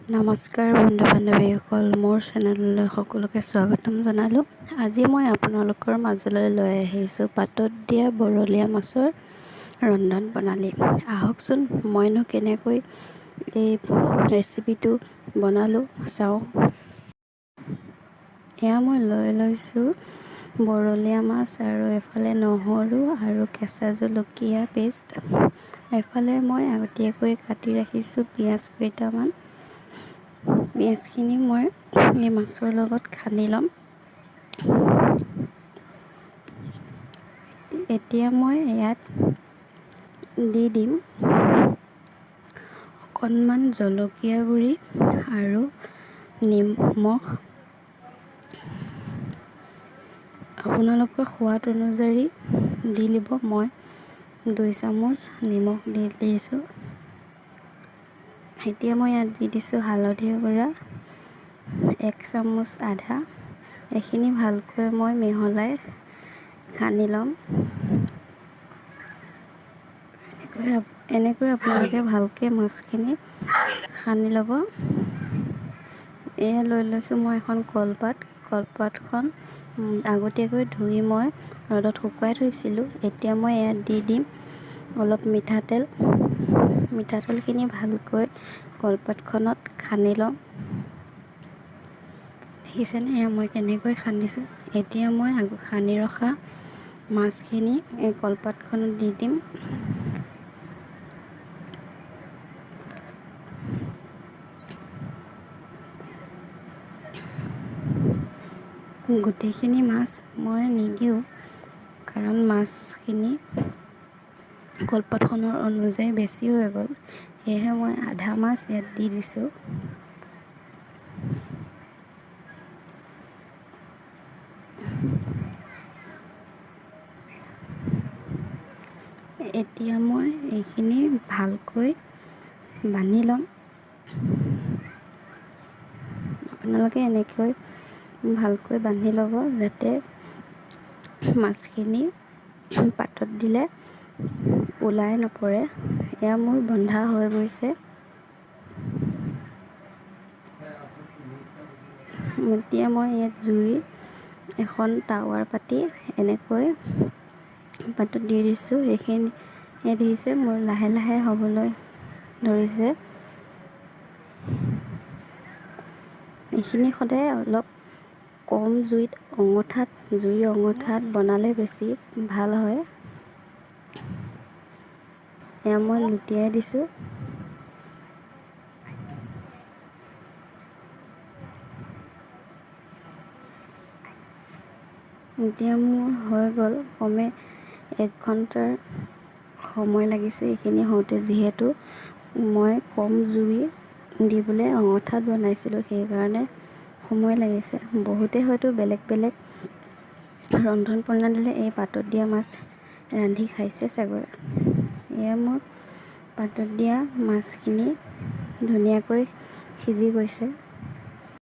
নমস্কাৰ বন্ধু বান্ধৱীসকল, মোৰ চেনেললৈ সকলোকে স্বাগতম জনালোঁ। আজি মই আপোনালোকৰ মাজলৈ লৈ আহিছোঁ পাতত দিয়া বৰলীয়া মাছৰ ৰন্ধন প্ৰণালী। আহকচোন, মইনো কেনেকৈ এই ৰেচিপিটো বনালোঁ চাওঁ। এয়া মই লৈ লৈছোঁ বৰলীয়া মাছ আৰু এফালে নহৰু আৰু কেঁচা জলকীয়া পেষ্ট। এফালে মই আগতীয়াকৈ কাটি ৰাখিছোঁ পিঁয়াজ কেইটামান। পিঁয়াজখিনি মই এই মাছৰ লগত সানি ল'ম। এতিয়া মই ইয়াত দি দিম অকণমান জলকীয়া গুড়ি আৰু নিমখ। আপোনালোকৰ সোৱাদ অনুযায়ী দি দিব। মই 2 চামুচ নিমখ দি দিছোঁ। এতিয়া মই ইয়াত দি দিছোঁ হালধি গুড়া 1 চামুচ আধা। এইখিনি ভালকৈ মই মিহলাই সানি ল'ম। এনেকৈ আপোনালোকে ভালকৈ মাছখিনি সানি ল'ব। এয়া লৈ লৈছোঁ মই এখন কলপাত। কলপাতখন আগতীয়াকৈ ধুই মই ৰ'দত শুকুৱাই থৈছিলোঁ। এতিয়া মই ইয়াত দি দিম অলপ মিঠাতেল। মিঠাতেলখিনি ভালকৈ কলপাতখনত সানি ল'ম। দেখিছেনে এয়া মই কেনেকৈ সানিছোঁ। এতিয়া মই সানি ৰখা মাছখিনি এই কলপাতখনত দি দিম। গোটেইখিনি মাছ মই নিদিওঁ, কাৰণ মাছখিনি কলপাতখনৰ অনুযায়ী বেছি হৈ গ'ল। সেয়েহে মই আধা মাছ ইয়াত দি দিছোঁ। এতিয়া মই এইখিনি ভালকৈ বান্ধি ল'ম। আপোনালোকে এনেকৈ ভালকৈ বান্ধি ল'ব, যাতে মাছখিনি পাতত দিলে ওলাই নপৰে। এয়া মোৰ বন্ধা হৈ গৈছে। এতিয়া মই ইয়াত জুই এখন টাৱাৰ পাতি এনেকৈ পাতত দি দিছোঁ। এইখিনি দেখিছে মোৰ লাহে লাহে হ'বলৈ ধৰিছে। এইখিনি সদায় অলপ কম জুইত অঙঠাত, জুইৰ অঙঠাত বনালে বেছি ভাল হয়। এয়া মই লুটিয়াই দিছোঁ। এতিয়া মোৰ হৈ গ'ল। কমে 1 ঘণ্টাৰ সময় লাগিছে এইখিনি হওঁতে, যিহেতু মই কম জুই দি পেলাই অঙঠাত বনাইছিলোঁ, সেইকাৰণে সময় লাগিছে। বহুতে হয়তো বেলেগ বেলেগ ৰন্ধন প্ৰণালীৰে এই পাতত দিয়া মাছ ৰান্ধি খাইছে চাগৈ। এয়া মোৰ পাতত দিয়া মাছখিনি ধুনীয়াকৈ সিজি গৈছে।